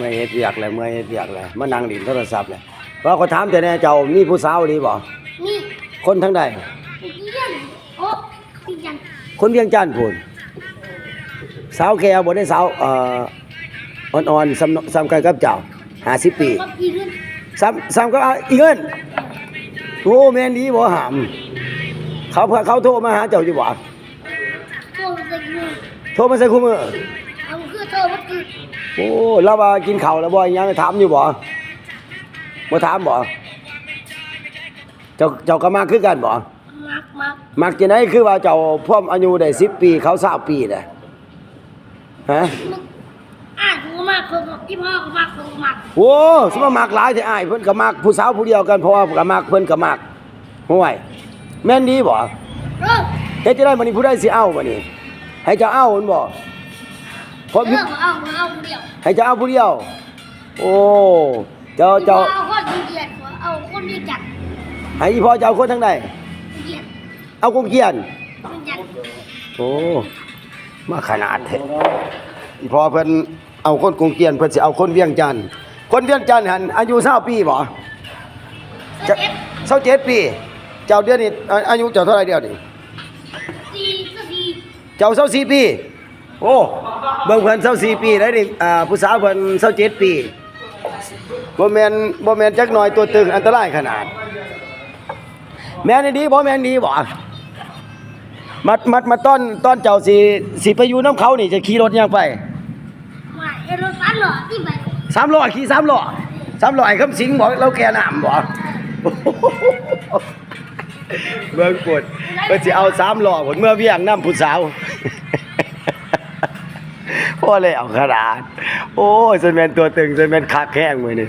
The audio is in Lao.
ເມື່ອຍເຮັດວຽກແລ້ວ ເມື່ອຍເຮັດວຽກແລ້ວ ມານັ່ງຫຼິ້ນໂທລະສັບແລ້ວ. ວ່າຂໍຖາມແຕ່ແດ່ ເຈົ້າມີຜູ້ສາວອີ່ຫຼີບໍ່? ມີ. ຄົນທາງໃດ? ວຽງຈັນ. ໂອ້ ວຽງຈັນ. ຄົນວຽງຈັນພຸ້ນ. ສາວແກ່ບໍ່ໄດ້ ສາວ ເອີ ອ່ອນໆ ສ່ຳ ສ່ຳກັນກັບເຈົ້າ ຫ້າສິບປີ. ກັບອີເງິນ. ສ່ຳ ສ່ຳກັບອີເງິນ. ໂອ້ ແມ່ນດີບໍ່ຫາມ? ເຂົາ ເຂົາໂທມາຫາເຈົ້າຢູ່ບໍ່? ໂທມາໃສ່ຄູ່ມື້. ໂທມາໃສ່ຄູ່ມື້. ເອົາ ຄືໂທມາຄື. ໂອ້ ລາວວ່າກິນເຂົ້າແລ້ວບໍ່ ຫຍັງ ຖາມຢູ່ບໍ່? ບໍ່ຖາມບໍ່? ເຈົ້າ ເຈົ້າກໍມັກຄືກັນບໍ່? ມັກ ມັກ. ມັກຈັ່ງໃດ? ຄືວ່າເຈົ້າພວມອາຍຸໄດ້ສິບປີ ເຂົາຊາວປີແຫຼະ. ຮະ? ອ້າຍເພິ່ນກໍມັກ ເພິ່ນກໍ ອີ່ພໍ່ກໍມັກ ເພິ່ນກໍມັກ. ໂອ້ ຊິມາມັກຫຼາຍແທ້. ອ້າຍເພິ່ນກໍມັກ ຜູ້ສາວຜູ້ດຽວກັນ ພໍ່ກໍມັກ ເພິ່ນກໍມັກ. ຫ້ວຍ ແມ່ນດີບໍ່? ເອີ ເຮັດຈັ່ງໃດບັດນີ້? ຜູ້ໃດຊິເອົາບັດນີ້? ໃຫ້ເຈົ້າເອົາແມ່ນບໍ່? ເອີ ເອົາ ເອົາຜູ້ດຽວ. ໃຫ້ເຈົ້າເອົາຜູ້ດຽວ. ໂອ້ ເຈົ້າ ເຈົ້າ ເອົາຄົນວຽງຈັນ ເອົາຄົນວຽງຈັນ. ໃຫ້ອີ່ພໍ່ເຈົ້າເອົາຄົນທາງໃດ? ວຽງຈັນ. ເອົາກົງກຽນ. ວຽງຈັນ. ໂອ້ ມາຂະໜາດແທ້. ອີ່ພໍ່ເພິ່ນເອົາຄົນກົງກຽນ ເພິ່ນຊິເອົາຄົນວຽງຈັນ. ຄົນວຽງຈັນຫັ້ນອາຍຸຊາວປີບໍ່? ຊາວເຈັດ. ຊາວເຈັດປີ. ເຈົ້າດຽວນີ້ ອາ ອາຍຸເຈົ້າເທົ່າໃດດຽວນີ້? ສີ່ ຊາວສີ່. ເຈົ້າຊາວສີ່ປີ. ໂອ້ ເບິ່ງເພິ່ນຊາວສີ່ປີໄດ໋ນີ້ ອ່າ ຜູ້ສາວເພິ່ນຊາວເຈັດປີ. ບໍ່ແມ່ນ ບໍ່ແມ່ນຈັກໜ້ອຍ ຕົວຕຶງ ອັນຕະລາຍຂະໜາດ. ແມ່ນອີ່ຫຼີບໍ່? ແມ່ນອີ່ຫຼີບໍ່? ມາ ມາ ມາຕອນ ຕອນເຈົ້າຊິ ຊິໄປຢູ່ນຳເຂົານີ້ ຈະຂີ່ລົດຫຍັງໄປ? ວ່າເອົາລົດສາມລໍ້ຂີ່ໄປ. ສາມລໍ້ ຂີ່ສາມລໍ້. ສາມລໍ້ ອ້າຍຄຳສິງບໍ? ລາວແກ່ນ້ຳບໍ? ເບິ່ງພຸ້ນ ເພິ່ນຊິເອົາສາມລໍ້ພຸ້ນ ເມືອວຽງນຳຜູ້ສາວ. ພໍແລ້ວຂະໜາດ. ໂອ້ຍ ຊັ້ນແມ່ນຕົວຕຶງ ຊັ້ນແມ່ນຄັກແຮງມື້ນີ້.